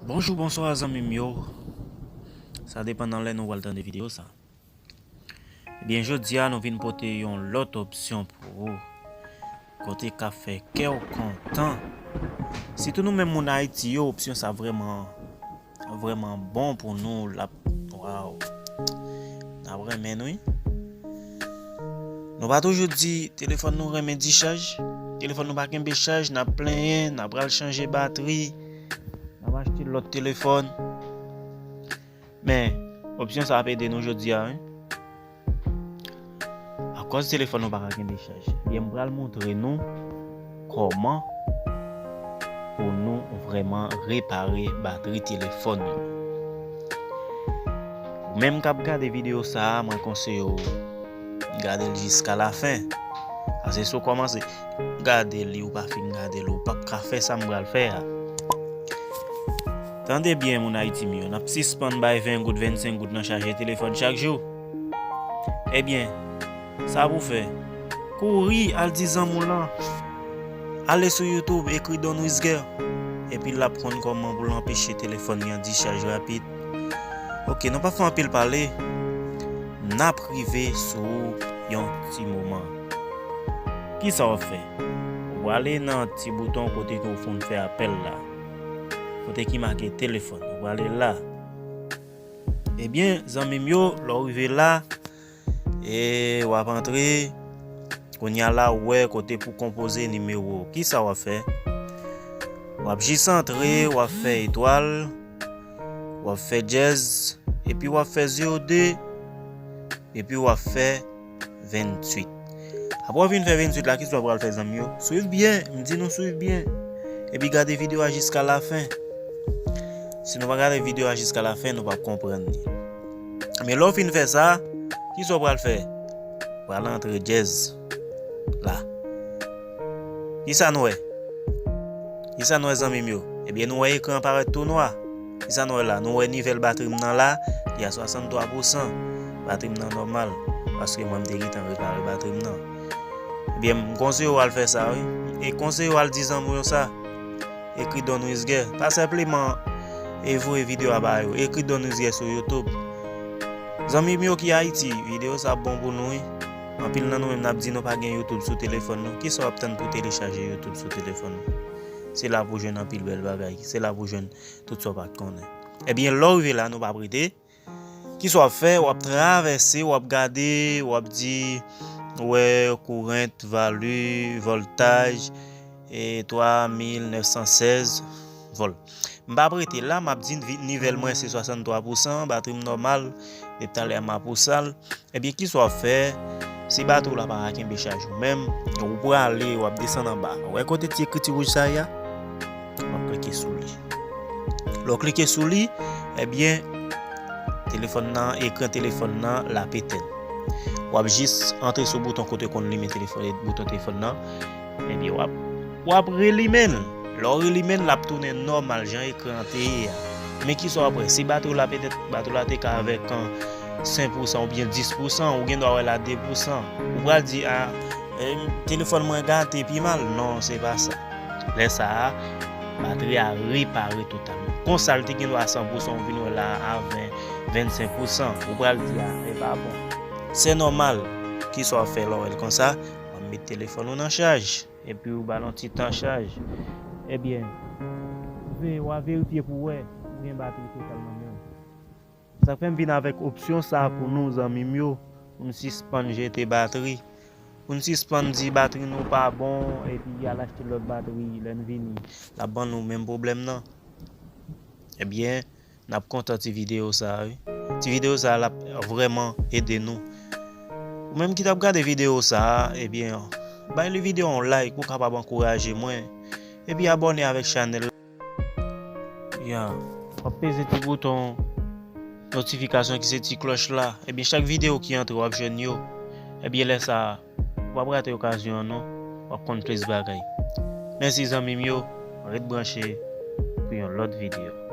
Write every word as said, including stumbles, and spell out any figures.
Bonjou, bonswa zanmi m yo. Sa depann nan lè nou pral tande videyo sa. Ebyen, jodi a nou vin pote yon lòt opsyon pou ou. Kote k ap fè kè w kontan. Sitou nou menm moun Ayiti yo, opsyon sa vrèman, vrèman bon pou nou. L ap, waw. N ap renmen n wi. Nou pa toujou di telefòn nou renmen dichaj. Telefòn nou pa kenbe chaj, n ap plenyen, n ap pral chanje batri, n ap achte lòt telefòn. Men, opsyon sa ap ede nou jodi a wi. Akòz telefòn nou pa ka kenbe chaj, ebyen m pral montre nou kòman pou nou vrèman repare batri telefòn nou. Ou menm k ap gade videyo sa a, mwen konseye w gade l jiska lafen. Paske si w kòmanse gade li, ou pa fin gade l, ou p ap ka fè sa m pral fè a. Tande byen, moun Ayiti m yo, n ap sispann bay ven goud, vennsenk goud nan chaje telefòn chak jou. Ebyen, sa pou fè, kouri al di zanmi w lan, ale sou YouTube, ekri Don Wisger, epi l ap konn kòman pou l anpeche telefòn li an dichaj rapid. Oke, nou p ap fè anpil pale, n ap rive sou yon ti moman. Kisa w ap fè? Ou prale nan ti bouton kote ke w fin fè apèl la, kote ki make telefòn. Ou prale la. Ebyen, zanmi m yo, lè w rive la, e w ap antre. Kounye a la, ou wè kote pou konpoze nimewo. Kisa w ap fè? W ap jis antre, w ap fè etwal, w ap fè dyèz, epi w ap fè zewo de, epi w ap fè venntuit. Apre w fin fè venntuit la, kisa w pral fè, zanmi yo? Swiv byen, m di nou swiv byen. Epi gade videyo a jiska lafen. Si nou pa gade videyo a jiska lafen, nou p ap konprann li. Men lè w fin fè sa, kisa w pral fè? Pral antre dyèz la. Kisa n wè? Kisa n wè, zanmi m yo? Ebyen, nou wè ekran an parèt tou nwa. Kisa n wè la? Nou wè nivèl batri m nan la, li a swasanntwa pousan. Batri m nan nòmal, paske mwen m te gentan repare batri m nan. Ebyen, m konseye w al fè sa, wi. E konseye w al di zanmi w sa. Ekri Don Wisger. Pa senpleman e voye videyo a ba yo. Ekri Don Wisger sou YouTube. Zanmi m yo ki Ayiti, videyo sa ap bon pou nou, wi. Anpil nan nou menm n ap di nou pa gen YouTube sou telefòn nou. Kisa w ap tann pou telechaje YouTube sou telefòn ou? Se la pou jwenn anpil bèl bagay. Se la pou jwenn tout sa w pa t konnen. Ebyen, lè w rive la, nou p ap rete. Kisa w ap fè? W ap travèse, w ap gade, w ap di, w wè kourent, vali, vòltaj, e twa mil nèf san sèz vòl. M p ap rete la, m ap di vi-, nivèl mwen se swasanntwa pousan, batri m nòmal, depi talè a m ap pouse l. Ebyen, kisa w ap fè? Si batri w la pa ka kenbe chaj ou menm, ou prale, w ap desann anba. Ou wè kote ti ekriti wouj sa ye a? W ap klike sou li. Lè w klike sou li, ebyen, telefòn nan, ekran telefòn nan, l ap etenn. W ap jis antre sou bouton kote konn limen telefòn, bouton telefòn nan. Ebyen, w ap, w ap relimen l. Lè w relimen l, l ap tounen nòmal, jan ekran an te ye a. Men kisa w ap wè? Si batri w la, petèt, batri w la te ka avèk, an, senk pousan oubyen dis pousan, ou gen dwa wè l a de pousan. Ou pral di, a, e, telefòn mwen gate pi mal. Non, se pa sa. Lè sa a, batri a repare totalman. Konsa, l te gen dwa san pousan, ou vin wè la a ven, vennsenk pousan. Ou pral di, a, e pa bon. Se nòmal. Kisa w ap fè lè w wè l konsa? W ap met telefòn ou nan chaj. Epi ou ba l yon ti tan chaj. Ebyen, ve-, w a verifye pou w wè ou gen batri total nan men w. Sa k fè m vin avèk opsyon sa a pou nou, zanmi m yo, pou n sispann jete batri, pou n sispann di batri nou pa bon, epi al achte lòt batri, lè n vini, l ap ban nou menm pwoblèm nan. Ebyen, n ap kontan ti videyo sa a, wi. Ti videyo sa a, l ap vrèman ede nou. Ou menm ki t ap gade videyo sa a, ebyen, bay li videyo a yon like, ou kapab ankouraje mwen. Epi abòne avèk chanèl la. Ya, w ap peze ti bouton notifikasyon ki se ti klòch la. Ebyen, chak videyo ki antre, w ap jwenn yo. Ebyen, lè sa a, w ap rate okazyon an non. W ap konn plis bagay. Mèsi, zanmi m yo. Ret branche pou yon lòt videyo.